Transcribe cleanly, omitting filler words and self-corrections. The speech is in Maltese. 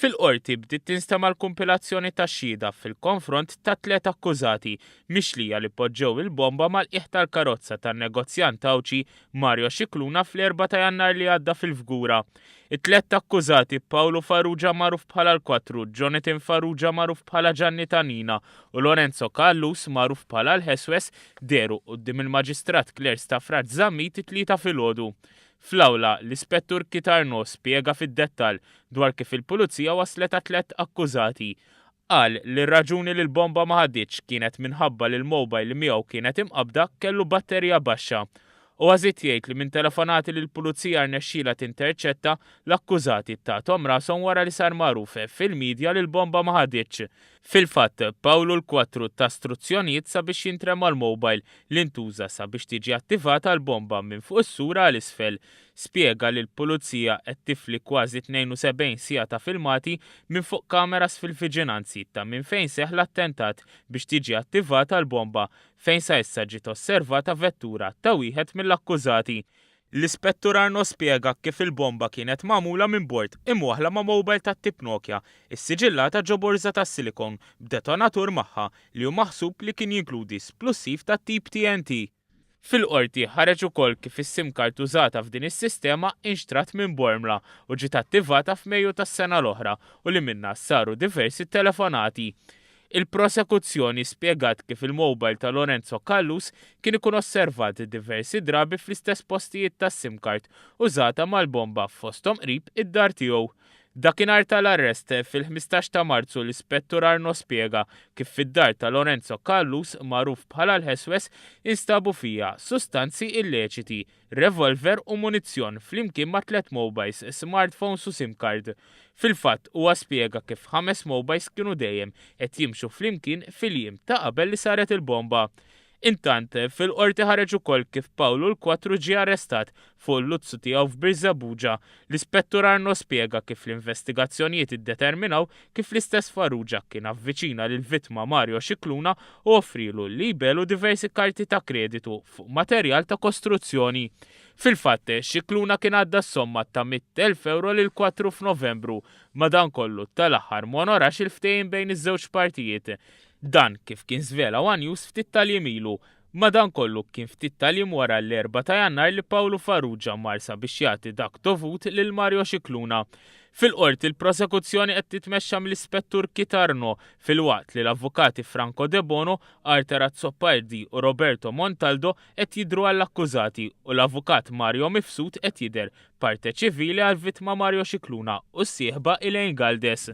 Fil-Qorti bdiet tinstema' l-kumpilazzjoni tax-xhieda fil-konfront tat-tlett akkużati mixlija li poġġew il-bomba mal-qiegħ tal-karozza tan-negozjant Għawdxi Mario Scicluna fl-Erbgħa ta' Jannar li għadda fil-Fgura. It-tlett akkużati Pawlu Farrugia magħruf bħala l-Kwatru, Jonathan Farrugia magħruf bħala Ġanni ta' Nina u Lorenzo Callus magħruf bħala l-Ħeswes dehru quddiem il-Maġistrat Claire Stafrace Zammit it-Tlieta filgħodu. Fl-awla, l-Ispettur Keith Arnaud spjega fid-dettall dwar kif il-Pulizija waslet għat-tlett akkużati. Qal li r-raġuni li l-bomba ma ħaditx kienet minħabba li l-mobile li miegħu kienet imqabbda kellu batterija baxxa. Huwa żied jgħid li minn telefonati li l-Pulizija rnexxielha tinterċetta, l-akkużati tathom rashom wara li sar magħruf fil-midja li l-bomba ma ħaditx. Fil-fatt, Pawlu l-Kwatru ta struzzjonijiet sabiex jintrema l-mobile li ntuża sabiex tiġi attivata l-bomba minn fuq is-sura għal isfel. Spjega li l-Pulizija qed tifli kważi 72 siegħa ta' filmati minn fuq kameras fil-viġinanzi ta' minn fejn seħħ l-attentat biex tiġi attivata l-bomba fejn sa issa ġiet osservata vettura ta' wieħed mill-akkużati. L-Ispettur Arnaud spjega kif il-bomba kienet magħmula minn bord imwaħħla ma' mobile tat-tip Nokia, issiġillata ġo borża tas-silikon b'detonatur magħha li hu maħsub li kien jinkludi splussiv tat-tip TNT. Fil-Qorti ħareġ ukoll kif is-sim card użata f'din is-sistema inxtrat minn Bormla u ġiet attivata f'Mejju tas-sena l-oħra u li minnha saru diversi telefonati. Il-prosekuzzjoni spjegat kif il-mobile ta' Lorenzo Callus kien ikun osservat diversi drabi fl-istess postijiet tas-sim card użata mal-bomba fosthom qrib id-dar tiegħu. Dakinhar tal-arrest, fil-15 ta' Marzu l-Ispettur Arnaud spjega kif fid-dar ta' Lorenzo Callus, magħruf bħala l-Ħeswes, instabu fiha sustanzi illeċiti, revolver u munizzjon flimkien ma' tlett mobiles, smartphones u sim card. Fil-fatt, huwa spjega kif ħames mobiles kienu dejjem qed jimxu flimkien fil-jiem ta' qabel li saret il-bomba. Intant, fil-Qorti ħareġ ukoll kif Pawlu l-Kwatru ġie arrestat fuq il-luzzu tiegħu f'Birżebbuġa. L-Ispettur Arnaud spjega kif l-investigazzjonijiet iddeterminaw kif l-istess Farrugia kien avviċina lill-vittma Mario Scicluna u offrielu li jbegħlu diversi karti ta' kreditu fuq materjal ta' kostruzzjoni. Fil-fatt, Scicluna kien għadda s-somma ta' 100,000 ewro lil Quattru f'Novembru, madankollu tal-aħħar m'onorax il-ftehim bejn iż-żewġ partijiet. Dan kif kien żvela one News ftit tal-jiem ilu. Madankollu, kien ftit tal-jiem wara l-Erbgħa ta' Jannar li Pawlu Farrugia mar sabiex jagħti dak dovut lil Mario Scicluna. Fil-Qorti l-prosekuzzjoni qed titmexxa mill-Ispettur Keith Arnaud filwaqt li l-Avukati Franco Debono, Arthur Azzopardi u Roberto Montaldo qed jidhru għall-akkużati u l-Avukat Mario Mifsud qed jidher parte ċivili għall-vittma Mario Scicluna u s-sieħba Elaine Galdes.